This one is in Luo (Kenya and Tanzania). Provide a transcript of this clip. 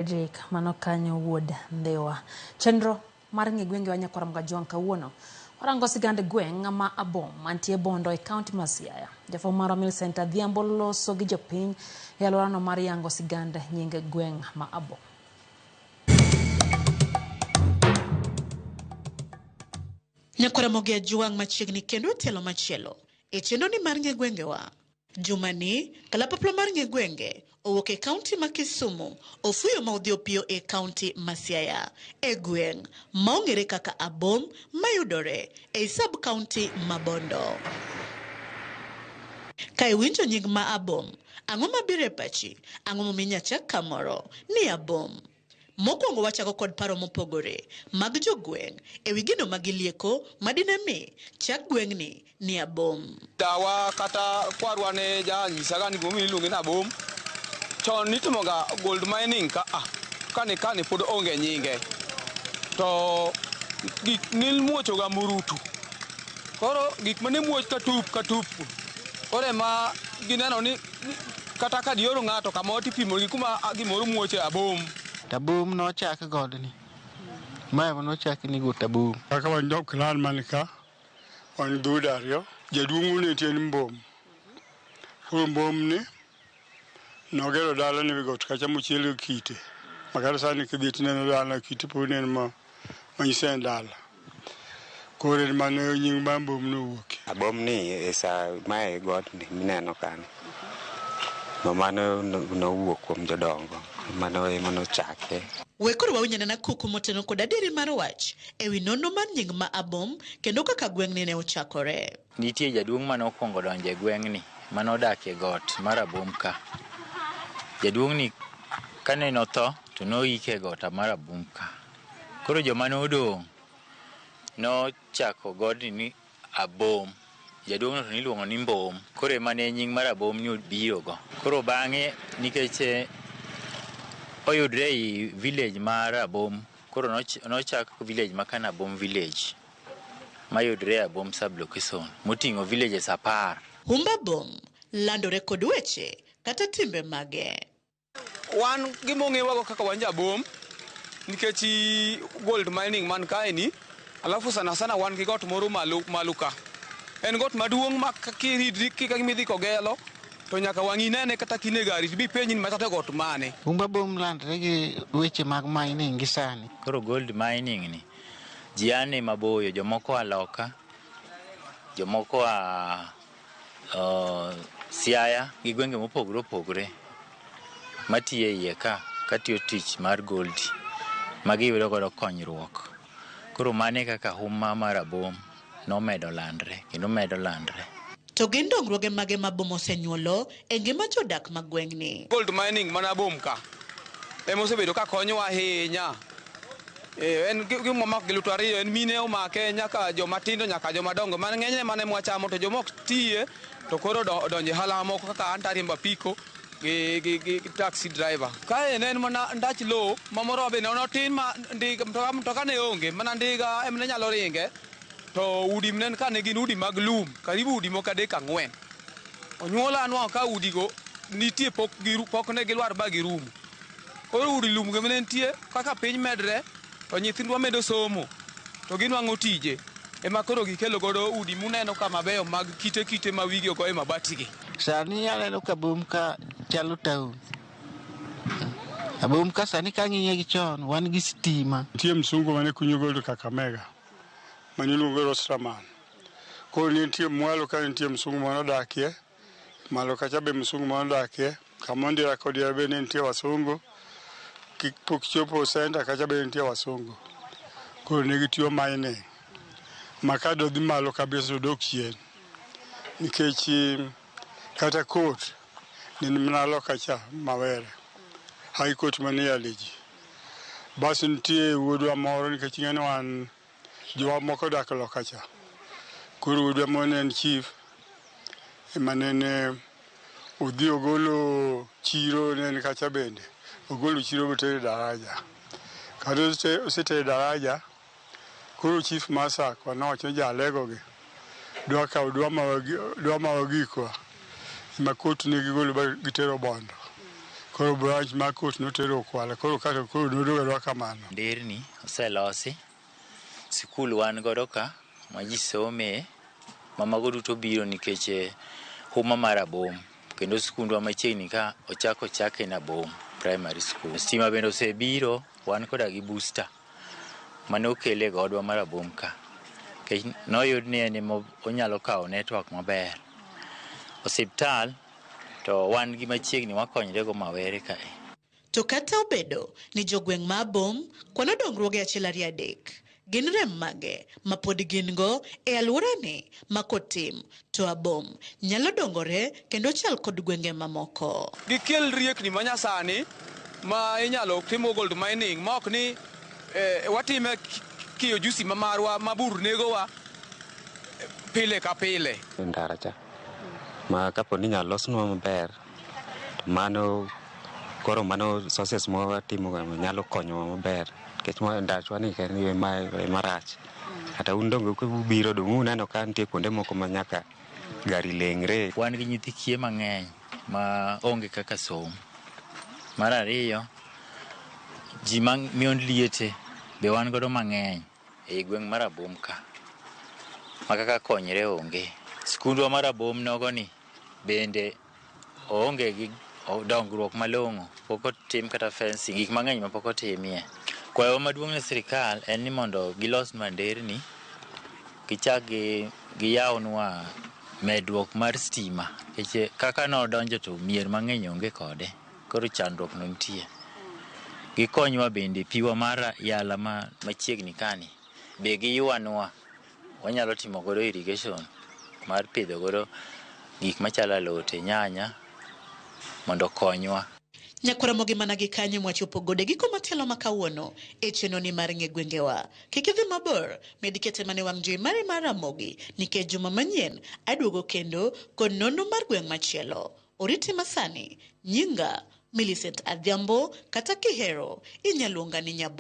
Fredrick mano kanyo wuod Ndhiwa. Chenro mar ng'e gwengewa nyakwar Mgajwang' kawuono. Warango sigand gweng' ma Abom mantie Bondo e kaunti ma Siaya. Jafwambo marwa Millicent Adhiambo loso gi jopiny e alworano mar yango sigand nying gweng' ma Abom. Nyakwar Ramogi Ajwang' machiegni kendo e tielo machielo e chenro ni mar ng'e gwengewa. Jumani, kalapapla mar ng'e gwenge owuok e kaunti ma Kisumu ofuyo ma odhi opiyo e kaunti ma Siaya e gweng' ma ong'ere kaka Abom mayudore ei sub kaunti ma Bondo. Ka iwinjo nying ma Abom, ang'o mabiro e pachi? Ang'o momiyo inya chak kamoro ni Abom? Mokwongo wachako kod paro mopogore mag jogweng' ewi gino ma gilieko madine mi chak gweng'ni ni Abom. Dawa kata kwarwa ne janyisaga ni gimomiyo iluonge ni Abom, chon nitimoga gold mining ka a kane kane pod onge nyinge to gik nimuochoga murutu. Koro gik mane muoch katup katup koro ema gineno ni kata ka dioro ng'ato kamoro tipimo gi kuma gimoro muoche Abom. Tabom nochak godni. Ma ema nochak ni got Abom. Kaka wan jo clan man ka, wan dhoudi ariyo. Jaduong' ne nitie ni Mbom. Koro Mbom ni nogero dala ne wi got kacha mochiel gi kite. Makata sani kidhi tineno dala kite pod neno ma manyiso en dala. Koro en mano nying mar Mbom nowuokie. Abom ni e sa mae godni mineno kani. Mano nowuok kuom jodongo. Mano ema nochake. We koro wawinj anena kuku moteno kod adieri mar wach ewi nonro mar nying ma Abom kendo kaka gweng'ni ne ochakore. Nitie jaduong' mane okwongo donjo e gweng'ni mane odak e got mar Abom ka. Jaduong'ni kane notho to noike e got mar Abom ka. Koro joma nodong' nochako godni ni Abom. Jaduong'no to niluongo ni Mbom. Koro ema ne nying mar Abom ni obirogo. Koro bang'e nikech oyudre ei village mar Abom, koro nochak village ma kana Abom village mayudre e Abom sub-location moting'o villages 10. Humb Abom landore kod weche kata timbe mage. Wan gima ong'ewago kaka wan jabom nikech gold mining man kae ni, alafu sana sana wan gi got moro malo malo ka. En got maduong' ma kiridri kika midhi Kogelo to nyaka wang'i nene kata kine gari to bipenji ni macha to got mane. Humb Abom landre gi weche mag mining gi sani. Koro gold mining ni ji ane maboyo, jomoko a loka, jomoko a Siaya gi gwenge mopogore opogore matiyo e iye ka katiyo tich mar gold ma giyudo godo konyruok. Koro mano e kaka huma mar Abom nomedo landre kendo medo landre. To gin dongruoge mage ma Abom osenyuolo e ngima jodak mag gweng'ni? Gold mining man Abom ka ema osebedo ka konyowa ahinya. En gima omako gi luto ariyo, en mine omake nyaka joma tindo nyaka joma dongo. Man ng'enyne mane mwachamo to joma ok tiye to koro odonjo e ohala moko kaka an tariembo apiko gi taxi driver. Kae ne en mana ndach lowo ma moro be ne otin ma ndiga mtoka ne onge mana ndiga ema ne nyalo ringe to udi ne ka ne gin udi mag lum karibu udi moko 3 4. Onyuola anwang'o ka udigo nitie pok ne gilwar ba girumo. Koro udi lum go ne nitie kaka piny medre to nyithindwa medo somo to ginwang'o tije. Ema koro gikelo godo udi muneno ka mabeyo mag kite kite ma wigi ogoye mabati gi. Sani aneno ka Abom ka chalo town. Abom ka sani ka ng'iye gi chon wan gi stima. Nitie msungu mane kunyo gold Kakamega mane iluongo Rostraman. Koro ne nitie mwalo ka nitie msungu mane odakie, malo kacha be msungu mane odakie, kama ondira kodiera be ne nitie wasungu, pok chopo center kacha be nitie wasungu. Koro ne gitiyo mining. Ma ka dodhi malo kabisa to dok chien. Nikech kata court ne ni mana loka cha Mawere. High court mane iyale ji. Bas nitie wuodwa moro nikech ing'e ni wan jowa moko odak loka cha. Koro wuodwa moro ne en chief ema nene odhi ogolo chiro ne en kacha bende. Ogolo chiro motero e daraja. Kata osetero e daraja, koro chief mar Sakwa nowacho ni jalego gi dwa kawo dwa mawa gikwa. Ema court ne gigolo ba gitero Bondo. Koro branch mar court notero Okwala. Koro kata koro nodong' adoga kamano. Nderni oselosi, sikul wan godo ka ma ji some, ma mago duto biro nikech huma mar Abom. Kendo sikundwa machiegni ka ochak ochak en Abom Primary School. Stima bende osebiro, wan koda gi booster mane okel e godwa mar Abom ka. Nikech noyud ni en ema onyalo kawo network maber. Osiptal to wan gi machiegni wakonyre go Mawere kae. To kata obedo ni jogweng' ma Abom kwano dongruoge achiel ariyo adek, gin rem mage ma pod gin go e alworani ma kotim to Abom nyalo dongore kendo chal kod gwenge mamoko. Gikel riekni manyasani ma inyalo timo gold mining ma ok ni watime kiujuzi ma marwa ma bur negowa pile ka pile. Ndara cha ma kapo ni inyalo losnwa maber to mano koro mano sources ma watimo ga nyalo konyowa maber nikech ndachwa ni ema rach. Kata un donge kubiro dong' uneno ka nitie kuonde moko ma nyaka gari leng're. Wan gi nyithi kiye mang'eny ma onge kaka som. Mar ariyo, ji ma miond liete be wan godo mang'eny ei gweng' mar Abom ka ma kaka konyre onge. Skundwa mar Abom nogo ni bende oonge gi dongruok malong'o, pok otim kata fencing, gik mang'eny ma pok otimie. Kwayowa maduong' ne sirikal en ni mondo gilosnwa nderni, gichak giyawnwa medruok mar stima nikech kaka nodonjo to mier mang'eny onge kode, koro chandruok no nitie. Gikonywa bende piwa mar yala ma machiegni kani be giywanwa wanyalo timo godo irrigation mar pidho godo gik machalo alote, nyanya mondo okonywa. Nyakwaramogi mana gi kanyo mwachopo godo e giko matielo ma kawuono e chenro ni mar ng'e gwengewa. Kik idhi mabor, med kete mana e wang' jowi mari mar Ramogi nikech juma manyien aduogo kendo kod nonro mar gweng' machielo. Oriti masani, nyinga Millicent Adhiambo kata kihero inyalo luonga ni Nyabo.